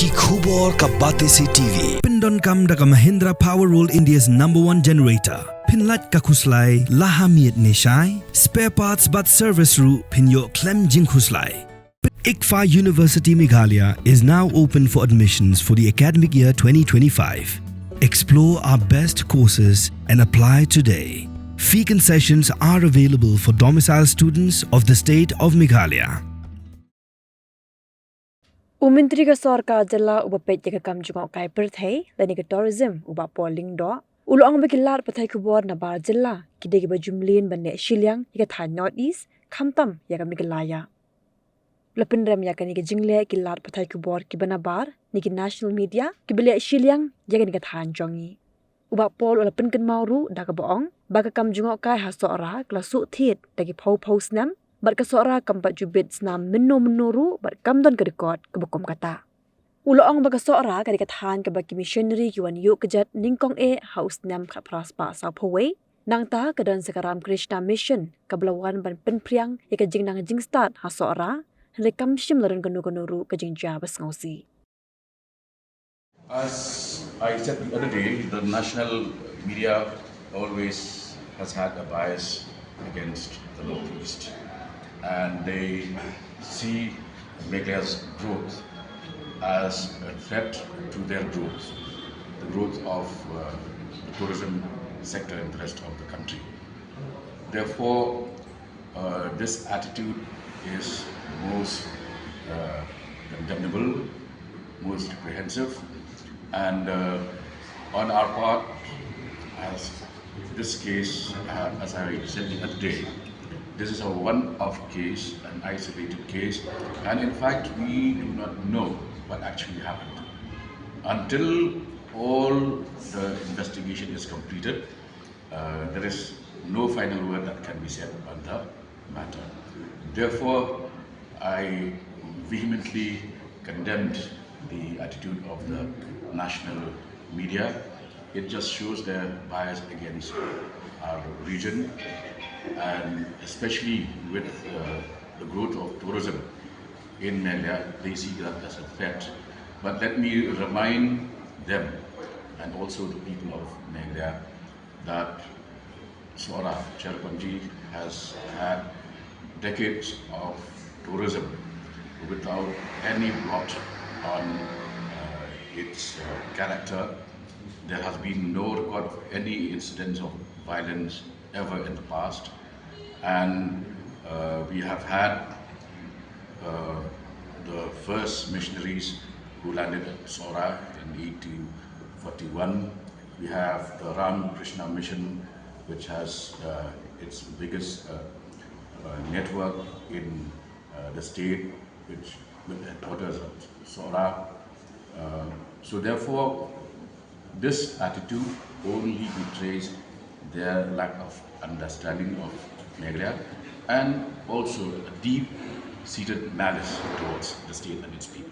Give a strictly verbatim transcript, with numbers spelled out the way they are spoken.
Ki khubor ka Batesi T V. Pyndonkam da ka Mahindra Power World, India's number one generator. Pynlait ka khuslai la ha miet ne shai. Spare parts bad service ruh phin ïoh khlem jingkhuslai. ICFAI University Meghalaya is now open for admissions for the academic year twenty twenty-five. Explore our best courses and apply today. Fee concessions are available for domicile students of the state of Meghalaya. U Myntri ka Sorkar Jylla uba peit ïa ka kam jngohkai pyrthei lane ka tourism, u Bah Paul Lyngdoh, u la ong ba ki lad pathai khubor na bar jylla ki dei kiba ju mlien ban leh shiliang ïa ka thaiñ North East, khamtam ïa ka Meghalaya. U la pynrem ïa kane ka jingleh ki lad pathai khubor kiba nabar ne ki national media kiba leh shiliang ïa kane ka thaiñ jong ngi. U Bah Paul u la pynkynmaw ruh da kaba ong ba ka kam jngohkai ha Sohra ka la suk thied da ki phew phew snem, bad ka Sohra kam pat ju bit snam mynno mynno ruh bad kam don ka record kaba kum kata. U la ong ba ka Sohra ka dei ka thaiñ kaba ki missionary ki wan ïuh kjat nyngkong eh ha u snem khatphra spah sawphew wei. Nangta ka don sa ka Ramakrishna Mission kaba la wan ban pynphriang ïa ka jingnang jingstad ha Sohra, hynrei kam shym la don kano kano ruh ka jingjia ba sngewsih. As I said the other day, the national media always has had a bias against the Northeast, and they see Meghalaya's growth as a threat to their growth, the growth of uh, the tourism sector in the rest of the country. Therefore, uh, this attitude is most uh, condemnable, most reprehensive, and uh, on our part, as this case, uh, as I said the other day, this is a one-off case, an isolated case, and in fact, we do not know what actually happened. Until all the investigation is completed, uh, there is no final word that can be said on the matter. Therefore, I vehemently condemned the attitude of the national media. It just shows their bias against our region, and especially with uh, the growth of tourism in Meghalaya, they see that as a threat. But let me remind them and also the people of Meghalaya that Sohra Cherrapunji has had decades of tourism without any blot on uh, its uh, character. There has been no record of any incidents of violence ever in the past. And uh, we have had uh, the first missionaries who landed at Sohra in eighteen forty-one. We have the Ram Krishna Mission, which has uh, its biggest uh, uh, network in uh, the state, which with headquarters at Sohra. Uh, so therefore, this attitude only betrays their lack of understanding of Meghalaya and also a deep-seated malice towards the state and its people.